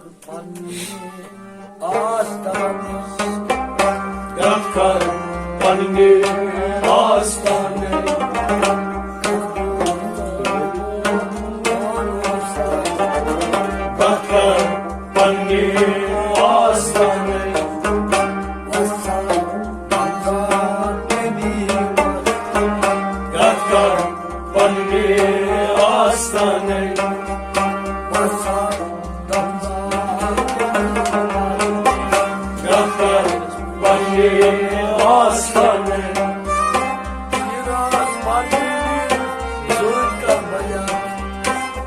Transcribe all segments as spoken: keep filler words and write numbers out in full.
پننہِ آستانٕچ۔ کتھ کر پننہِ آستانٕچ۔ کتھ کر پننہِ آستانٕچ۔ کتھ کر پننہِ آستانٕچ۔ کتھ کر پننہِ آستانٕچ۔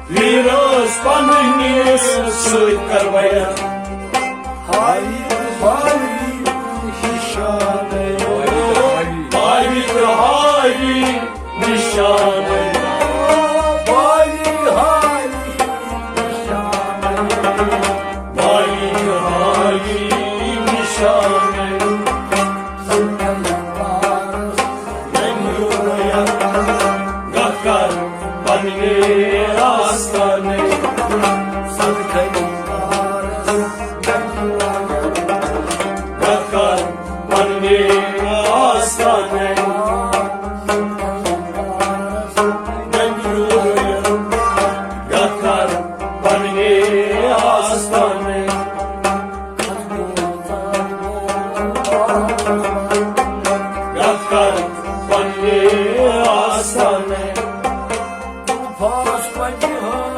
ویٖرس پننِس سۭتۍ کر بیان۔ ہاوی، ہاوی نشانَے۔ ہاوی تہٕ ہاوی نشانَے۔ ہاوی، ہاوی نشانَے۔ ہاوی تہٕ ہاوی نشانَے۔ گتھ کر پننہِ آستانٕچ۔ گتھ کر پننہِ آستانٕچ۔ گتھ کر پننہِ آستانٕچ۔ گتھ کر پننہِ آستانٕچ۔ گلفس وزِ ہٕنٛز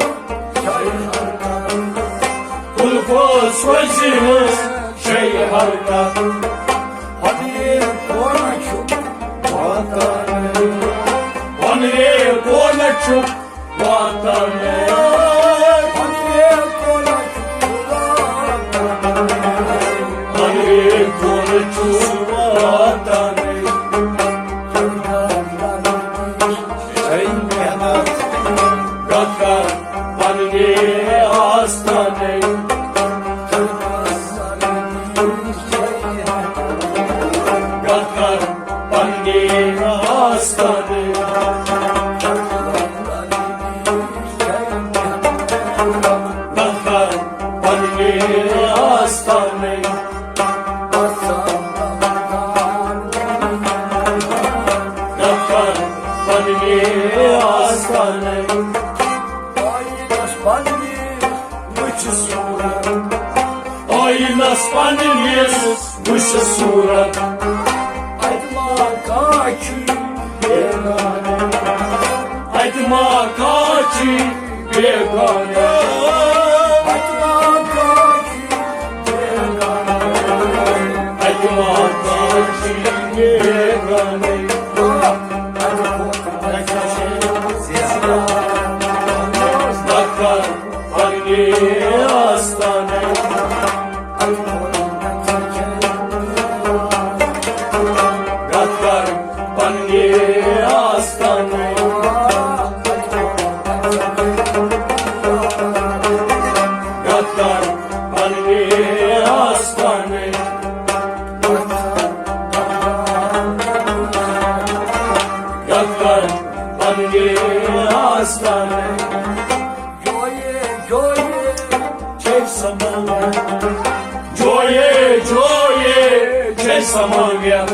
شے حرکت۔ گلفس وزِ ہٕنٛز شے حرکت۔ پننہِ کونہٕ چھُ واتان۔ پننہِ کونہٕ چھُ واتان۔ پننہِ کونہٕ چھُ واتان۔ پننہِ کونہٕ چھُ واتان۔ گتھ کر پننہِ آستانٕچ۔ گتھ کر پننہِ آستانٕچ۔ گتھ کر پننہِ آستانٕچ۔ گتھ کر پننہِ آستانٕچ۔ آینس پننِس وٕچھ صورت۔ آینس پننِس وٕچھ صورت۔ اتہِ ما کانٛہہ چھُے بیگانہٕ۔ اتہِ ما کانٛہہ چھُے بیگانہٕ۔ اتہِ ما کانٛہہ چھُے بیگانہٕ۔ اتہِ ما کانٛہہ چھُے بیگانہٕ۔ گتھ کر پننہِ آستانٕچ۔ گتھ کر پننہِ آستانٕچ۔ گتھ کر پننہِ آستانٕچ۔ گتھ کر پننہِ آستانٕچ۔ جویے، جویے، چھے سماویت۔ جویے، جویے، چھے سماویت۔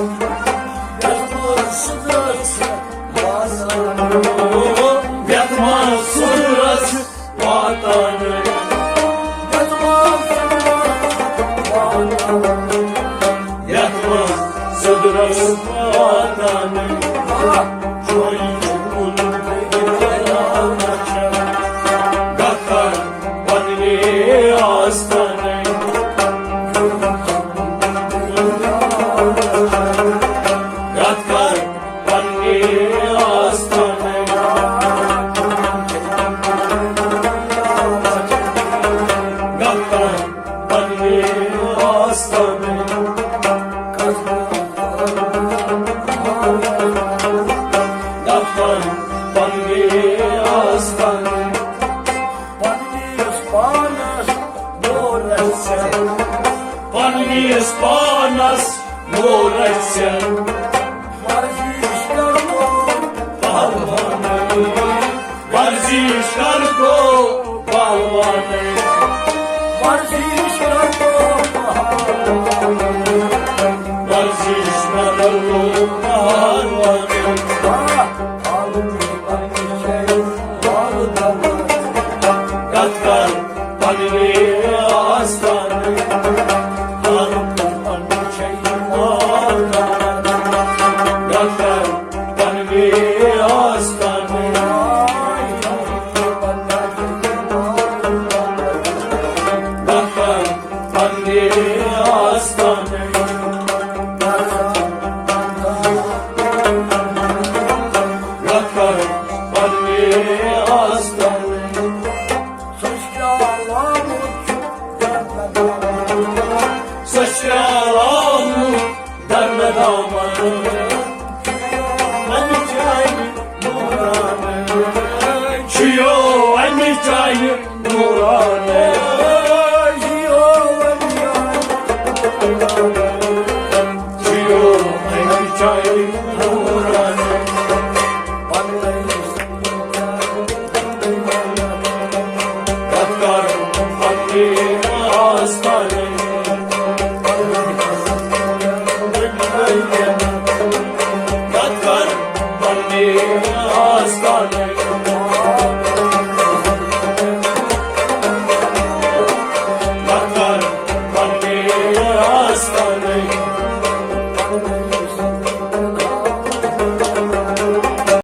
یتھ منٛز سُدرس واتان۔ یتھ منٛز سُدرس واتان۔ یتھ منٛز سُدرس واتان۔ یتھ منٛز سُدرس واتان۔ گتھ کر پننہِ آستانٕچ۔ گتھ کر پننہِ آستانٕچ۔ گتھ کر پننہِ آستانٕچ۔ گتھ کر پننہِ آستانٕچ۔ پننِس پانس مورس ژےٚ۔ پننِس پانس مورس ژےٚ۔ ورزش کرو پہلوانٕے۔ ورزش کرو پہلوانٕے۔ ورزش کرو بہار، ورزش کرو بہار، کتھ کر پننہِ آستانٕچ، کتھ کر پننہِ آستانٕچ، کتھ کر پننہِ آستانٕچ، کتھ کر پننہِ آستانٕچ، کتھ کر پننہِ آستانٕچ۔ سۄ چھِ آمٕژ درنہٕ دامن، اَمہِ چانہِ نورانہٕ، چھُ یو اَمہِ چانہِ نورانہٕ، چھُ یو اَمہِ چانہِ نورانہٕ۔ کتھ کر پننہِ